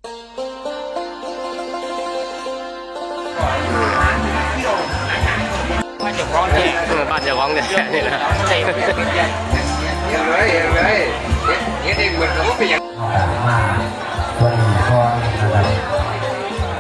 ບ້ານເຈົ້າຂອງແທ້ ເອີ ບ້ານເຈົ້າຂອງແທ້ນີ້ແຫຼະ. ເຮັດເລີຍ ເຮັດເລີຍ ເຮັດ ເຮັດເອງໝົດກໍບໍ່ເປັນຫຍັງ. ມາ ຕົວນີ້ກ່ອນນະຄັບ.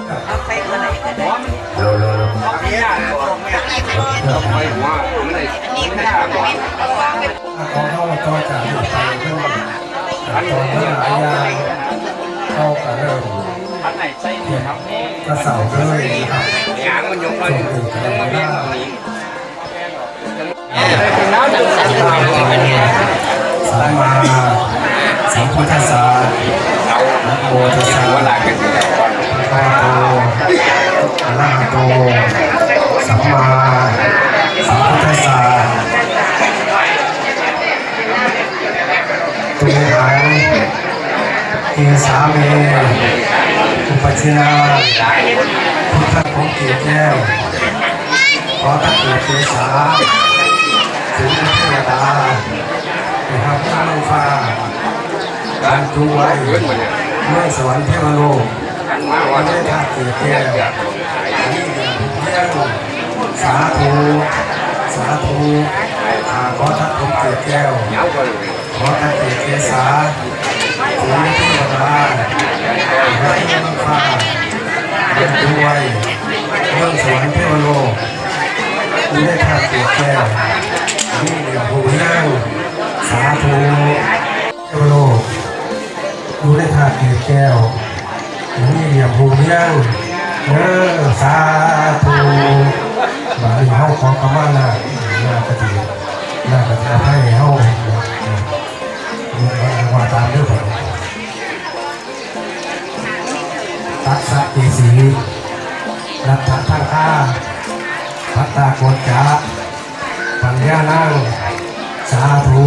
ເອົາໄປເມື່ອໃດກໍໄດ້ ເອົາໄປຍາກ ເອົາໄປຫົວ ມັນໄດ້ ຂອງເຮົາຕໍ່ຈາກນີ້ໄປ ເພິ່ນຂັ້ນຕອນມັນຫຼາຍຢ່າງ ເຮົາກໍເລີ່ມເຮັດແຕ່ເຊົ້າເລີຍນະຄັບ ຊ່ວງນີ້ກໍໄດ້ເວລາ ສຳມາສຳພຸດທັດສະ ນະໂມຕັດສະ ພະຄະວະໂຕ ອະລະຫະໂຕ ສຳມາສຳພຸດທັດສະ. ຕຸມຫັງ ເກສາເມ ອຸປັດຊິນາ ພຸດທັງ ຜົມເກດແກ້ວ ຂໍທັງເກດເກສາ ເຖິງເທວະດາ ໄປຮັບນາງຟ້າ ບັນຈຸໄວ້ ເມືອງສະຫວັນເທວະໂລກ ຢູ່ໃນທາດເກດແກ້ວ ອັນນີ້ເປັນພຽງ ສາທຸ ສາທຸ ຂ້າຂໍທັງຜົມເກດແກ້ວ ຂໍທັງເກດເກສາ ເທວະດາ ໃຫ້ນາງຟ້າ ເປັນຜູ້ໄວ ເມືອງສະຫວັນເທວະໂລກ ຢູ່ໃນທາດເກດແກ້ວ ມີເລື່ອງຮູ້ເລື່ອງ ສາທຸ ເທວະໂລກ ຢູ່ໃນທາດເກດແກ້ວ ມີເຫລ່ຽມຮູ້ຮຽງເດີ ສາທຸ. ບາດນີ້ເຮົາຂໍຂະມານາກ ນາກກະຊິ ນາກກະຊິອະໄພໃຫ້ເຮົາ ວ່າຕາມເດີ ບາດນີ້ ຕັດສະເກສີ ລັດຖະທັງຄາ ພັດຕາໂກນຈາ ປັນຍານັງ ສາທຸ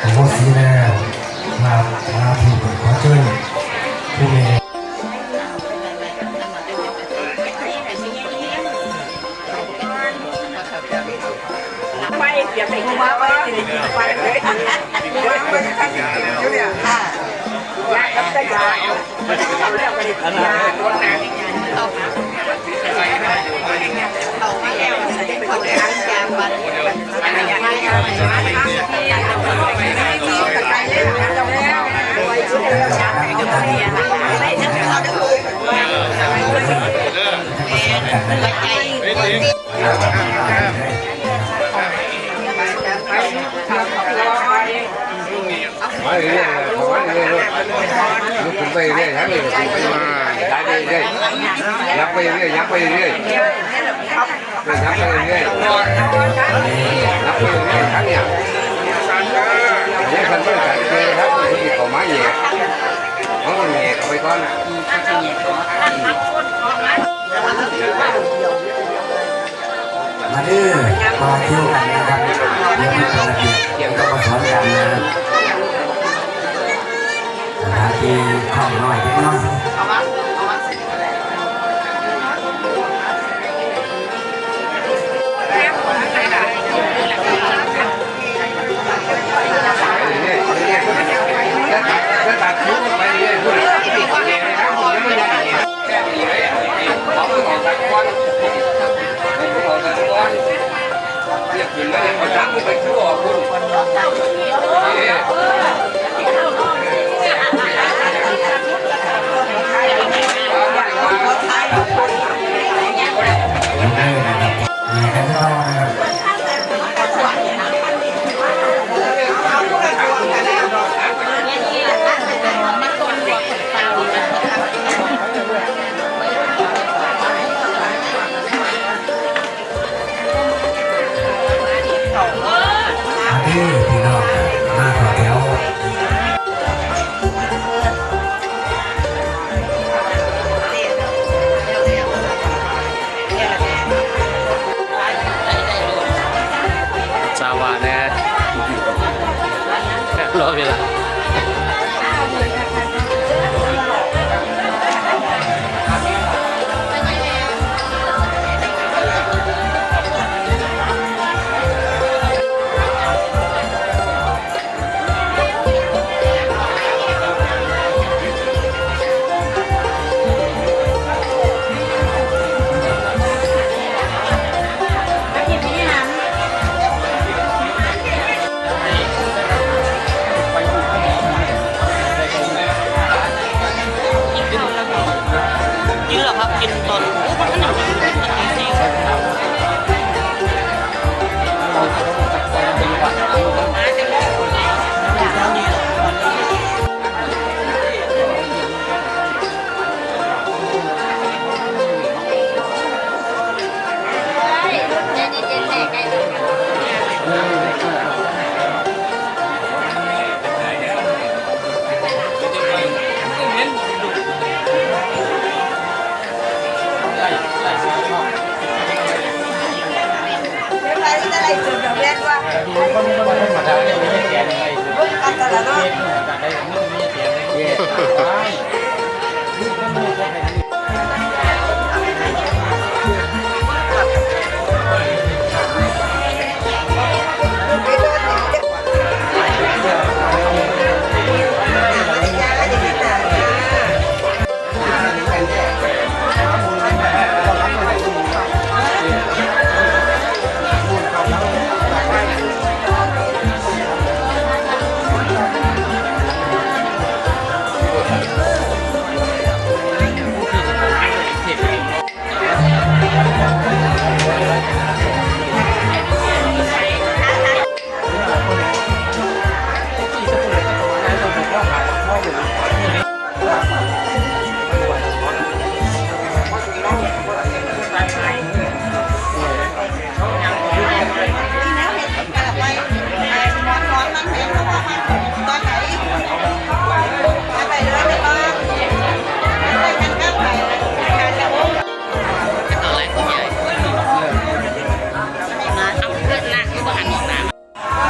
ອະໂຫສິແລ້ວ ສາທຸ. ຂໍເຊີນຜູ້ແມ່ ໄປ ຢ່າໄປກິນ ໄປ ໄປ ໄປ ຢູ່ເນຍ ໄປເລື້ອຍໆ ເຂົ້າມາເລື້ອຍໆ ລຸກຂຶ້ນໄປເລື້ອຍໆ ຫຍັງເລີຍ ຂຶ້ນໄປມາ ໄປເລື້ອຍໆ ຍັບໄປເລື້ອຍໆ ຍັບໄປເລື້ອຍໆ ເອີ ຍັບໄປເລື້ອຍໆ ຍັບໄປເລື້ອຍໆ ທັງນີ້ ຍັງຄັນບໍ່ທັນເຈີຄັບ ເພິ່ນຊິເຂົ້າມາແຍກ ເຮົາຕ້ອງແຍກເຂົ້າໄປກ່ອນນະ. ມາເດີ ມາທ່ຽວກັນນະຄັບ ດຽວເປັນລະບຽບ ດຽວເຮົາມາສອນກັນນະຄັບ ສະຖານທີ່ຄ້ອງນ້ອຍເລັກນ້ອຍ. ເອີ ນະຄັບ ດີກັນເນາະ ນະຄັບ. ວ່າແນ່ ລໍເວລາ. ກິນແລ້ວຄັບ ກິນຕອນ ໂອ້ ບໍ່ທັນໄດ້ກິນ ຕອນຕີສີ່.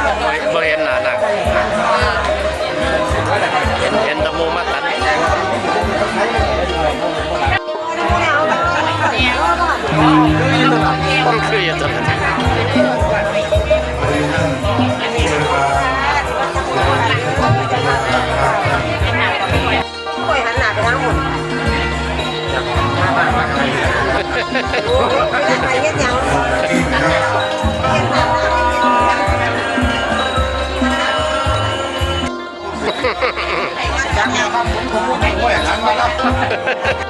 ບໍ່ ບໍ່ເຫັນໜ້ານາງ ເຫັນ ເຫັນແຕ່ໝູ່ມາຕັດ. ມັນຄືຫຍັງຊັ້ນ? ຂ້ອຍຫັນໜ້າໄປທາງພຸ້ນ. ໂອ້ຍ ເຮັດຫຍັງ? ຈັກແລ້ວຄັບ ຜົມກໍບໍ່ຮູ້ວ່າຫຍັງແລ້ວ.